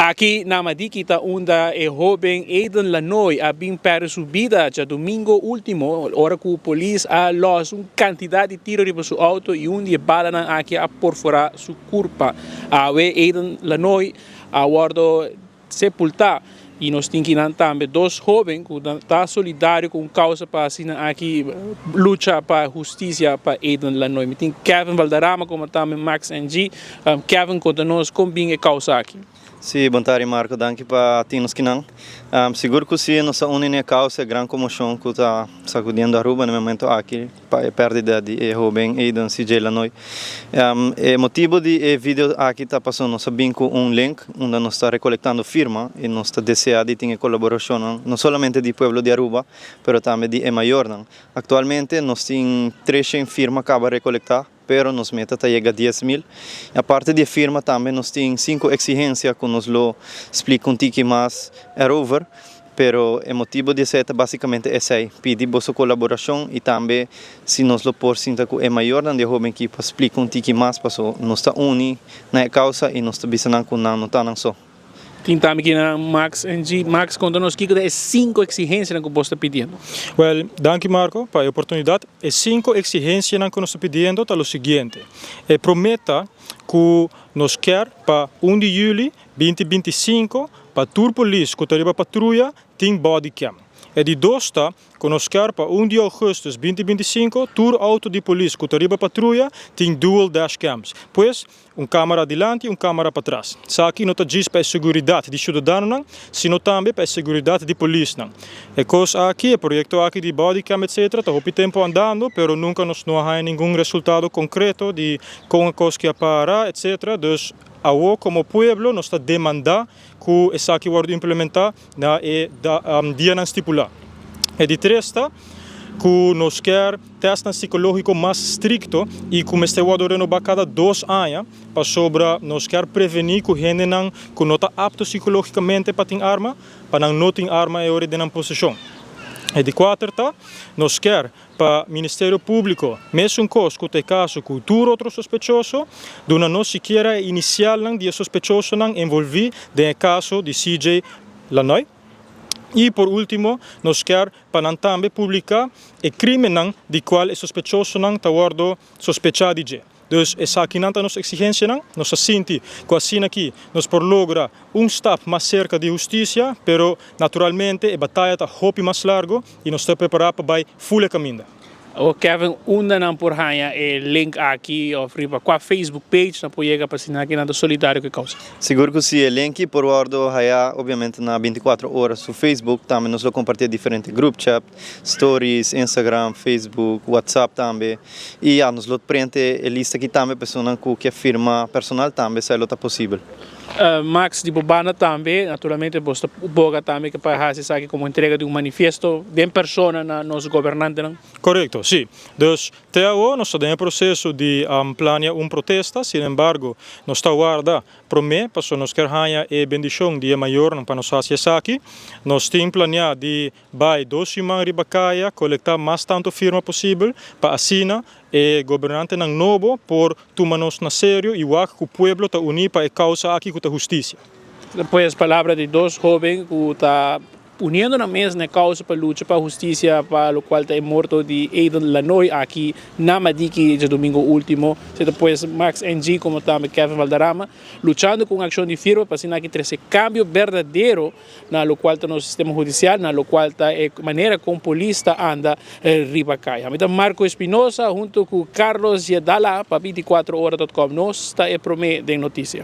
Aki na Madiki ta unda e hoben Aiden Lanoy a bin perde su bida djadomingo ultimo ora cu polis a los un cantidad di tiro riba su auto y un di e balanan aki a porfora su curpa. Awe Aiden Lanoy a wordo sepulta y nos tin kinan tambe dos hoben cu ta solidario cu un causa pa asina aki lucha pa husticia pa Aiden Lanoy. Mi tin Kevin Valderrama como tambe Max NG. Kevin, conta nos con bin e causa aki. Si, bon tardi, Marco, danki pa tin nos kinan. Sigur cu si, nos ta uni na e causa, e gran conmocion cu ta sacudiendo Aruba na e momento aki pa e perdida di e hoben Aiden CJ Lanoy. E motibo di e video aki ta pasobra nos a bin cu un link unda nos ta recolectando firma y nos ta desea di tin e colaboracionnan no solamente di pueblo di Aruba pero tambe di e mayornan. Actualmente nos tin 300 firma caba recolecta, pero nos meta ta yega 10,000. Aparte di e firma tambe nos tin cinco exigencia cu nos lo splica un tiki mas erover, pero e motibo di esey ta basicamente esey, pidi boso colaboracion y tambe si nos lo por sinta cu e mayornan di e hoben aki pa splica un tiki mas paso nos ta uni na e causa y nos ta bisa nan cu nan no ta nan so. Tin tambe ki na Max NG. Max, konta nos kiko ta e sinku eksigensianan ku bos ta pidiendo. Wèl, danki Marco pa e oportunidat. E sinku eksigensianan ku nos ta pidiendo ta lo siguiente. E promé ta ku nos kier pa 1 di yüli 2025 pa tur polis ku ta riba patruya tin bodycam. E di dos ta ku nos kier pa 1 di ougùstùs 2025 tur outo di polis ku ta riba patruya tin dual dashcams. Pues, un kámara dilanti i un kámara patras. Esaki no ta djis pa e seguridat di siudadanonan, sino tambe pa e seguridat di polisnan. E kos aki, e proyekto aki di bodycam etcetera ta hopi tempu andando, pero nunka nos no a haña ningun resultado konkreto di kon e kos ki a para etcetera. Dus awo komo pueblo nos ta demandá ku esaki wòrdu implementá na e dianan stipulá. E di tres ta ku nos kier testnan sikológiko mas strikto i ku mester wòrdu renobá kada 2 aña, pasobra nos kier prevení ku hendenan ku no ta apto sikológikamente pa tin arma, pa nan no tin arma e ora den nan poseshon. E di kuater ta, nos kier pa Ministerio Públiko, mesun kos ku ta e kaso ku tur otro sospechoso, duna nos sikiera e inisialnan di e sospechosonan envolví den e kaso di CJ Lanoy. I por último, nos kier pa nan tambe publiká e krímennan di kual e sospechosonan ta wòrdu sospechá di dje. Dus esakinan ta nos eksigensianan. Nos ta sinti ku asina aki nos por logra un stap mas serka di hustisia, pero naturalmente e bataya ta hopi mas largu i nos ta prepará pa bai ful e kaminda. O Kevin, unda nan por haña e link aki of riba kua Facebook page nan por yega pa asina ki nan ta solidario ku e kousa? Sigur ku si, e link por wòrdu hañá obviamente na 24 Ora su Facebook, tambe nos lo kompartí diferente group chat, stories, Instagram, Facebook, WhatsApp tambe. I ya, nos lo print e lista aki tambe, personanan ku ke firma personal tambe, esei lo ta posibel. Max, di bo banda tambe, naturalmente bo ta boga tambe ku pa hasi esaki komo entrega di un manifiesto den persona na nos gobernantenan. Korekto, si. Dus te awo nos ta den e proseso di plania un protesta, sin embargo nos ta warda promé pasobra nos kier haña e bendishon di e mayornan pa nos hasi esaki. Nos tin plania di bai 2 siman riba kaya, kolektá mas tantu firma posibel pa asina e gobernantenan nobo por tuma nos na serio i wak ku pueblo ta uní pa e kousa aki ku ta hustisia. Pues palabra di dos hoben ku ta uniendo nan mes na e kousa pa lucha pa hustisia pa lokual ta e morto di Aiden Lanoy aki na Madiki djadumingu último. Esei ta pues Max NG komo tambe Kevin Valderrama luchando ku un akshon di firma pa asina aki trese kambio berdadero na lokual ta nos sistema hudisial, na lokual ta e manera kon polis ta anda riba kaya. Mi ta Marco Espinosa hunto ku Carlos Yedala pa 24ora.com. Nos ta e promé den notisia.